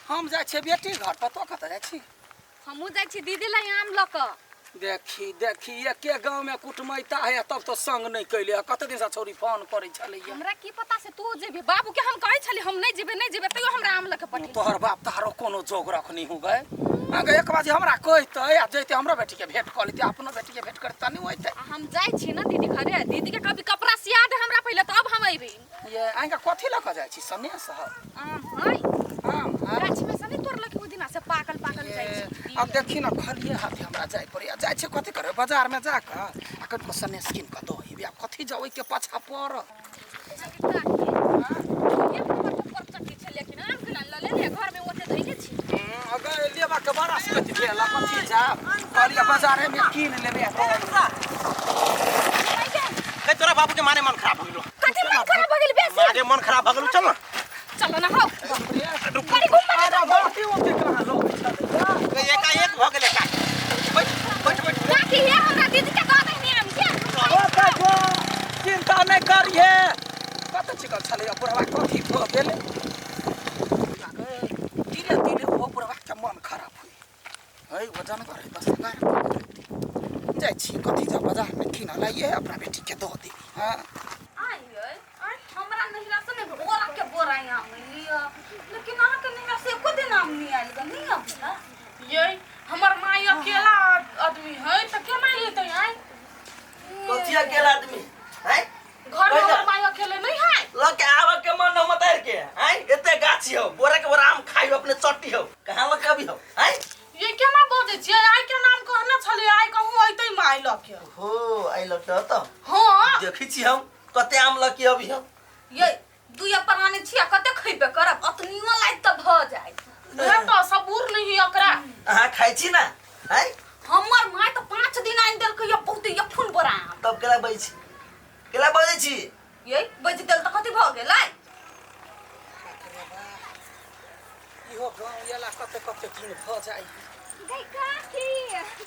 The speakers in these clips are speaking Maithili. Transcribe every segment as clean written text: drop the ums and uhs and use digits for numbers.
हम जाइ छियै बेटी घर पर, तो कतऽ जाइ छी? हमहूँ जाइ छी दीदी लग आम लऽ कऽ। देखी देखी, एके गाँव में कुटमैता है तब तो संग नहीं कैले। कते दिन से छौरी फोन करै छलैया। हमरा की पता से तू जेबी? बाबू के हम कहै छली हम नहीं जेबे नहीं जेबे, तैयो हमरा आम लऽ के पठेलकै। तोहर बाप तहारो कोनो जोग रखनी हो गए। अगे एक बाजी हमरा कहते आ जैते, हमरो बेटी के भेंट कऽ लेते, अपनो बेटी के भेंट करते नहीं होइते। आ हम जाइ छी ना दीदी घरे, दीदी के कभी कपड़ा सिया दे हमरा पहिले, तब हम अयबै। ये अहाँके कथी लऽ कऽ जाइ छी? सनेस है? आम है। आम है? गाछ में से नहीं तोड़लक ओहि दिना से पाकल पाकल जाइ छै। अब देखी ना, खलिए हाथे हमरा जाय पड़े। जाइ छै कथी करबै? बाजार में जाकऽ आ कनिको सनेस कीन कऽ दऽ अयबै। आब कथी जाउ ओहिके पाछा पड़ल। अगर लेबा के बड़ा सोच भेल, कथी जाब? कहलिए बाजारे में कीन लेबै आ दऽ अयबै। गई, तोरा बाबू के माने मन खराब हो गेलो। कथी मन खराब हो गेल बेसी? मारे मन खराब हो गेलो, चल ना। चलो ना हो। रुक। बड़ी घूम। अरे बाटी उटी कहाँ लोग छलैया? गई, एकाएक भऽ गेलै का। बैठ बैठ बैठ। काकी हे, हमरा दीदी के दऽ दही आम के। ओ काको, चिंता नहि करिहे। कतऽ चिकल छलैया बुढ़वा? कथी भऽ गेलै? धीरे धीरे ओ बुढ़वा के मन खराब होइ है। ओ जानवर है, बस जाइ छी। कथी जा बाजारमे कीनऽ लाइए, अपना बेटीके दऽ देबी। हँ। आइ आइ, हमरा नहिरा से ने बोरा के बोरा आम लिअ, लेकिन अहाँके नहिरा से एको दिन आम नहि आयल ग, नहि अबला। ये हमर माय अकेला आदमी है तऽ केना एतै आइ? कथी अकेला आदमी हैं? घर में हमर माय अकेले नहीं है। लऽ के आबऽ के मन न मतार के हैं, एते गाछी हो, बोरा के बोरा आम खाइ हो, अपने चट्टी हो, कहाँ लऽ के अभी हो हैं? ये केना बजै छियै? आइ के नाम कहने छलियै, आइ कहूँ अइतै माय लऽ के। हो, आइ लऽ के तऽ हँ। देखै छी हम कते आम लऽ के अभी हम। ये दुइया प्राणी छियै, कते खैबे करब? अतनियो लाइत तऽ भऽ जायत। उहे तऽ सबूर नहीं है ओकरा। अहाँ खाइ छी ना हैं? हमर माय तऽ 5 दिन आनि देलकै ये बहुते एखुन बोरा आम। तब केला बजै छी, केला बजै छी? ये बजि देल तऽ कथी भऽ गेलै? इहो गाँव एला कते कते दिन भऽ जाइ। गै काकी।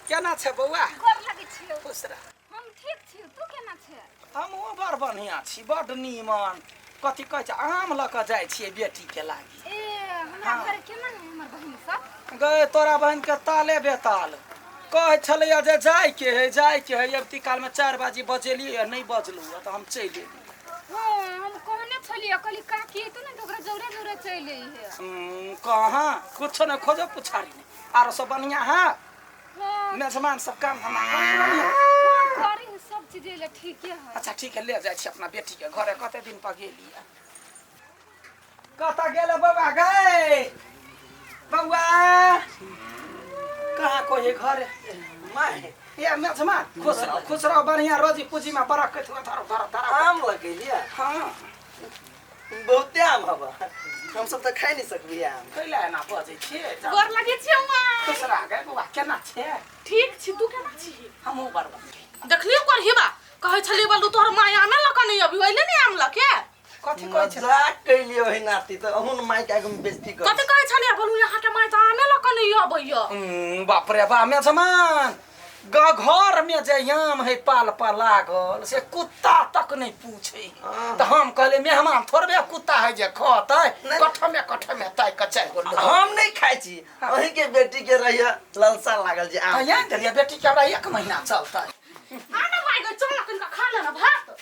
केना छै बौआ? गोर लगै छियौ। खुश रह। हम ठीक छी, तू केना छै? हमहूँ बड़ बढ़िआँ छी, बड्ड नीमन। कथी कहै छै, आम लऽ कऽ जाइ छियै बेटीके लागी। ए हमरा हाँ। घर केना है हमर बहिन सब? गए, तोरा बहिनके ताले बेताल। कहै छलैया जे जाइके है, जाइके है। अबती कालमे 4 बाजी बजेलियै, नहि बजलहुँ तऽ हम चलि एलियै। हाँ, हम कहने छलियै, कहली काकी एतौ ने तऽ ओकरा जौरे जौरे चलि अइहे। कहाँ कुछो नहि, खोजो पुछारी नहि। आरो सब बढ़िआँ है? हाँ। मेजमान सब काम धंधा करै बढ़िआँ? हाँ, करे है, सब चीज एले ठीके है। अच्छा ठीक है, ले जाइ छी अपना बेटीके घरे। कते दिन पर गेलियै। कतऽ गेलै बौआ? गए बौआ, कहाँ कोई घरे? माय। ये मेजमान, खुश रहो, खुश रहो। बढ़िया रोजी पूंजी में बरकत हुआ। धरो धरो धरो। आम लगेलियै? हाँ। बहुते आम हबा, हम सब तऽ खाइ नहीं सकबी आम। कैला एना बजै छियै? गोर लगै छियौ माय। खुश रह गए बौआ, केना छै? ठीक छी, तू केना छी? हमहूँ बड़ बढ़िया। देखलियौ कर हिबा, कहै छलियै बलू तोहर माय आमे लऽ कऽ नहि अबी, अइले नहि आम लऽ के। कथी कहै छै? मजाक कैलियै ओहि नाती तऽ अहूँ माय के आगू में बेइज्जती कर। कथी कहै छलियै बलू, यहाँ के माय तऽ आमे लऽ कऽ नहि अबैया। बाप रे बा, मेजमान, घर में जे आम है पाल पर लागल से कुत्ता तक नहीं पूछे। तऽ हम कहले मेहमान थोड़बे कुत्ता है जे खतै? कठमे कठमे ताकि कऽ 4 गो लोग। हम नहीं खाइ छी, अहीं के बेटी के रहिया ललसा लागल जे आम। तऽ आनि देलियै बेटी के, हमरा 1 महीना चलतै। आ ना माय गै, चल ना कनिका खा ले ना भात।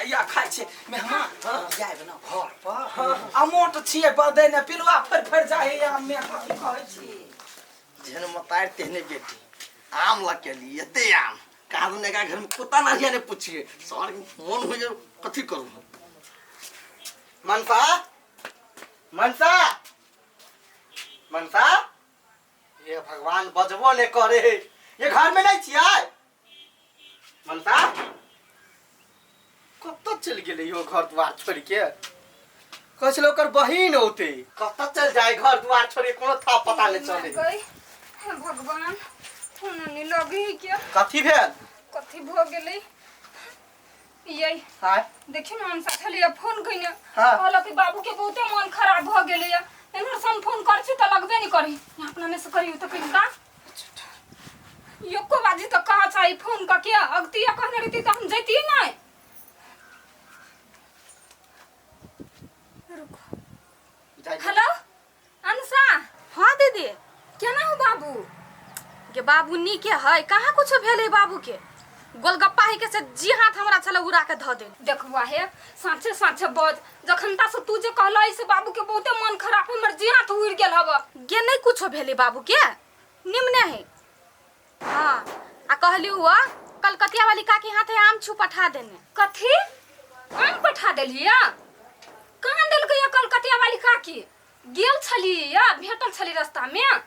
या खाइ छी मेहमान। जायब ना घर पर, आ मोट छियै बदै ने, पिलुआ फरि फरि जाइ है आम में। कथी कहै छी? जेहन मतार तेहने बेटी। आम लऽ के एली एते आम, कहाँ दुनिया का घर में कुत्ता ना ने पूछिए सर मन हो जाए। कथी करू हम? मनसा, मनसा, मनसा, ये भगवान, बजबो ने करे। ये घर में नहीं छियै? मनसा कतऽ चलि गेलै यो घर द्वार छोड़ि के? कहै छलै ओकर बहिन औतै, कतऽ चलि जाय घर द्वार छोड़ि के, कोनो था पता नहि चलै। गई हे भगवान, फोन नहीं लगे है क्या? कथी भेल? कथी भऽ गेलै ये? हाय। देखियौ ने, हम छलियै फोन कइने। हाँ। कहलक कि बाबू के बहुते मन खराब भऽ गेलैया। एम्हर से हम फोन करै छी तऽ लगबे नहि करी। अपना में से करियौ तऽ कनिका एको बाजी तऽ कहाँ चाही फोन कऽ के। अगतिया कहने रहिती तऽ हम जैतियै नहि। रुको। जाइ। हेलो अनुषा। दीदी केना हो बाबू गे बाबू नीके है कहाँ कुछो भेलै बाबू के गोलगप्पा है के से जी हाथ हमरा छले उड़ा के धऽ देल देखबा हे साँचे साँचे बज जखन ता से तू जे कहला से बाबू के बहुते मन खराब हमर जी हाथ उड़ गेल हब गे नहीं कुछो भेलै बाबू के निमने है हाँ आ कहली हुआ कलकतिया वाली काकी हाथे आम छू पठा देने कथी आम पठा देलियै कहाँ देलकै या कलकतिया वाली काकी गेल छलियै भेटल छली रास्ता में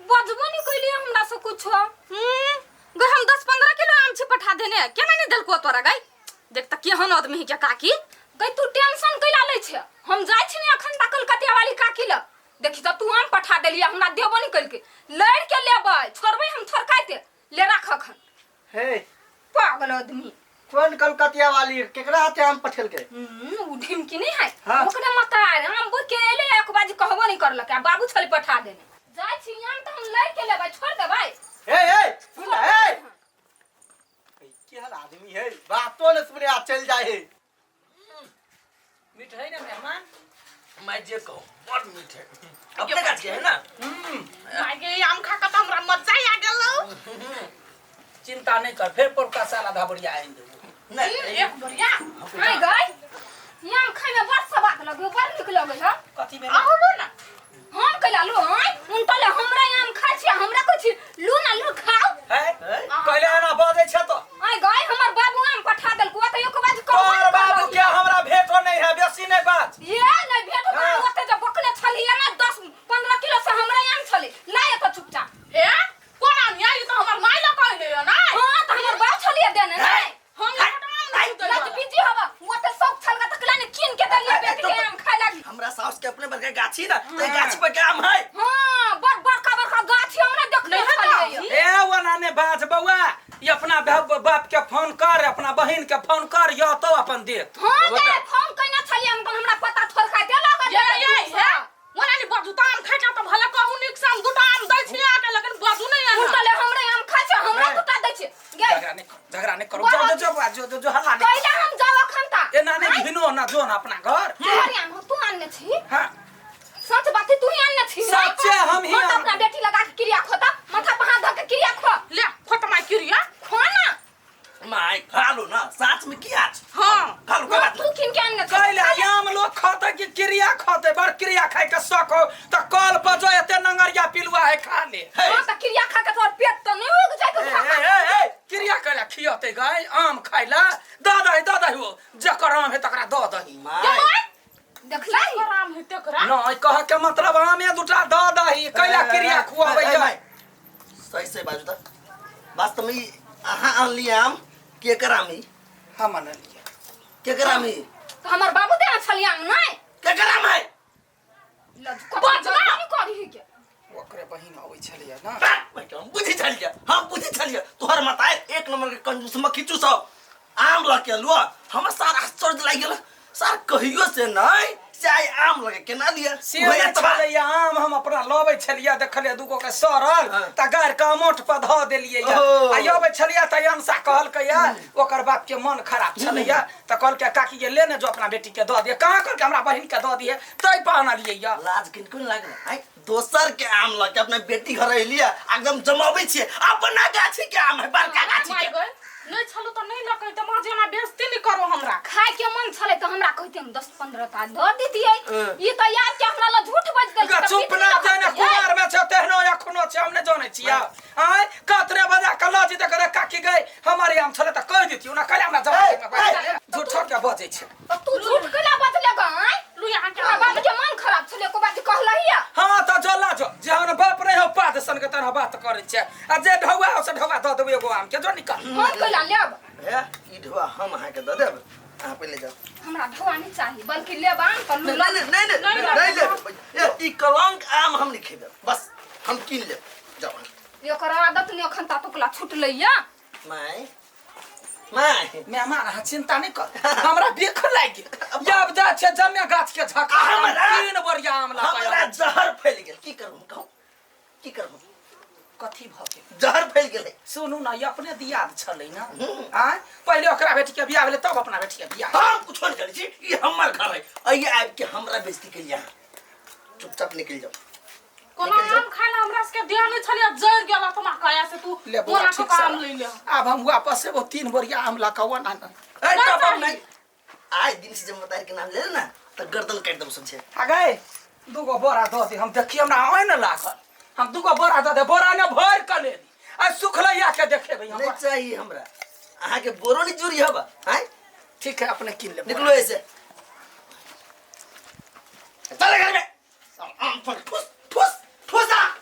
बजबो नहीं कैलियै हमरा से कुछो गई हम 10-15 किलो आम छी पठा देने केना नहीं देलको तोरा गई देख त केहन आदमी है क्या काकी गई तू टेंशन कैला लै छै हम जाइ छी ने अखन ता कलकतिया वाली काकी लग देखी त तू आम पठा देलियै हमरा देबो नहीं कैलकै लड़ि के लेबै छोड़बै हम थोड़काइते ले राख अखन हे पागल आदमी कौन कलकतिया वाली केकरा हाथे आम पठेलकै उ ढिमकी नहीं है हाँ। ओकरे मतार आम बुक के एले एक बाजी कहबो नहीं करलक आ बाबू छली पठा देने जाइ छी आम त हम लड़ि के लेबै छोड़ देबै हे हे सुन ना, हे केहन आदमी है बातो ने सुने आ चल जाए है मीठ है ना मेहमान मैं जे कहूँ बड़ मीठ है अपने गाछ के है ना माय आम खा के त हमरा मजा आ गेलौ चिंता नहीं कर फिर पोरका साल आधा बढ़िया आएंगे नहीं एक बढ़िया आइ गई आम खाइ में बड़ स्वाद लगै बड़ नीक लगै है कथी में आहो लो ना हम कैला लो आइ उनटले हमरा आम खाइ छी हमरा कहै छी लू ना लू खाओ है कहले ना बजै छ तो आइ गई हमर बाबू आम पठा देलको त एको बाजी कहबो तोर नहीं बाबू करलक। के हमरा भेटो नहीं है बेसी नहीं बात ये नहीं भेट हाँ। ओते जब बकने छली ना 10-15 किलो से हमरा आम छली लाए तो चुपचाप ए कोन आम या ई त हमर माय ल कहले यो ना हां त हमर बाप छलिए देने नहीं हम लज बिजी हवा ओते शौक छलगा तकला ने कीन के देलिए बेटी के आम खाए लागी हमरा साउस के अपने बड़का गाछी ना तो गाछ पर के आम है हां बड़ बड़का बड़का गाछ हमरा देखने नहीं है छलिए ए ओना ने बाज बौआ ई अपना बाप के फोन कर अपना बहिन के फोन कर यो तो अपन देत हां गे फोन कइना छलिए हम हमरा पता थोड़ खाए दे लागल ये ये हे ओना नि बजू त आम खाइ छ त भले कहू नीक से हम दूटा आम दै छी आके लेकिन बजू नहीं आना उनटले हमरा आम खाइ छै हमरा दूटा दै छै गे झगड़ा नहीं करो झगड़ा नहीं करो जो जो जो जो जो, जो हल्ला नहीं कइला हम जाओ अखन ता ए ना नहीं घिनो ना जो ना अपना घर तोहर आम हो, तू आनने छी हाँ सच बात है, तू ही आनने छी सच्चे हम ही हाँ, तो आन- अपना बेटी लगा के क्रिया खोता माथा पर हाथ धऽ के क्रिया खो ले खोट my क्रिया खो ना माय खा लो ना साथ में की आज हां खा लो कोई हाँ, बात तू किन के आनने छी कैला आम लोग खते कि क्रिया खते बड़ क्रिया खाए के शौक हो त कल बजो एते नंगरिया पिलुआ है खा ले हाँ तो क्रिया खा के तोहर पेट तो नहीं उग जाए ए, ए, ए, ए, क्रिया कैला खियते गाय आम खाइला दऽ दही दऽ दही हो जकर आम है तकरा दऽ दही माय देखला ही आम हेते करा नहीं कह के मतलब आमे दूटा दऽ दही कैला क्रिया खुआबै माय सही सही बाजू त वास्तव में अहाँ आनली आम केकर आम ई हम अनलियै केकर आम ई तो हमर बाबू देना छलिए आम नहीं केकर आम है बजना नहीं करही के ओकरे बहिन अबै छलैया ना बैठ, हम बुझी छलियै हम बुझी छलियै तोहर मताय एक नंबर के कंजूस मखीचू सब आम लऽ के लुआ हमर सारा आश्चर्य लागि गेल सार कहियो से नहीं से आइ आम लगे केना लिअ से नहि छलैया आम हम अपना लबै छलियै देखलियै दूगो के सड़ल हाँ। तऽ गारि के अमोट पर धऽ देलियै या। ओ। आ अबै छलियै तऽ अंसा कहलकै या ओकर बाप के मन खराब छलैया तऽ कहलकै काकी ये ले ने जो अपना बेटी के दऽ दिए कहाँ कहलकै हमरा बहिन के दऽ दिए तै पर अनलियै या लाज किनको नहि लागल आइ दोसर के आम लऽ के अपना बेटी घर एलियै एकदम जमाबै छियै अपना गाछी के आम है बड़का गाछी my के गई नहीं छलू त नहीं लकै त माँ जेना बेइज्जती नहीं करो हमरा खाए के मन छले तो हमरा कहते हम 10-15 ता दऽ दितियै ई तो याद के हमरा ला झूठ बज देलकै गा चुप ना जाने कुमार में छै तेहनो एखनो छै हम नहि जानै छियै आँय कतरे बजा के लऽ जेतै करे काकी गई हमर आम छलै तऽ कहि दितियौ ना कहले हमरा जवाब झूठो के बजै छै तू झूठ केला बजले गाय लू यहाँ के तोरा बाप के मन खराब छले एको बात कहलही हाँ तऽ जो ला जो जेहन बाप नहीं हो पात सन के तरह बात करै छै आ जे ढौआ हो से ढौआ दऽ देबै एगो आम के जो निकल हम कैला लेब हे ई ढोआ हम अहाँके दऽ देब अहाँ पहिले जाउ हमरा ढौआ नहीं चाही बल्कि लेब आम तऽ लू नहीं नहीं नहीं नहीं नहीं लेब ए, ई कलंक आम हम नहीं खेबै बस हम कीन लेब जाउ अहाँ। एकर आदत नहीं अखन तातुकला छुटलैया माय माय मेहमान अहाँ चिंता नहीं कर हमरा बिख लागि गेल आब जा छै जमे गाछ के झका हमरा- तीन बोरिया आम लऽ हमरा के जहर फैल गेल की करू हम कहू की करू कथी भऽ गेल जहर फैल गेलै सुनू ना ई अपने दियाद छलै ना आँय पहिले ओकरा बेटी के बियाह भेलै तब अपना बेटी के बियाह हम कुछो नहीं करै छी ई हमर घर है अइए आबि के हमरा बेइज्जती केलियै अहाँ चुपचाप निकलि जाउ कोनो आम खाय ला हमरा सबके देह नहीं छलिए जर गेल तोरा कया से तू ले बौआ कोना ठीक के से आम ले ले आब हम वापस एबो 3 बोरिया आम लऽ कऽ ओना न ए टप अप नहीं आज दिन से जब मतार के नाम ले ना तो गर्दन काट दम समझे आ गए दूगो बोरा दऽ दे हम देखिए हमरा आए न लागल हम दूगो बोरा दऽ दे बोरा ने भरि कऽ लेली आ सुखलैया के देखेबै हम नहीं चाहिए हमरा अहाँ के बोरो नहीं चूरी हबा हैं ठीक है अपने कीन ले निकलो ऐसे चले घर में आम पर ठुस।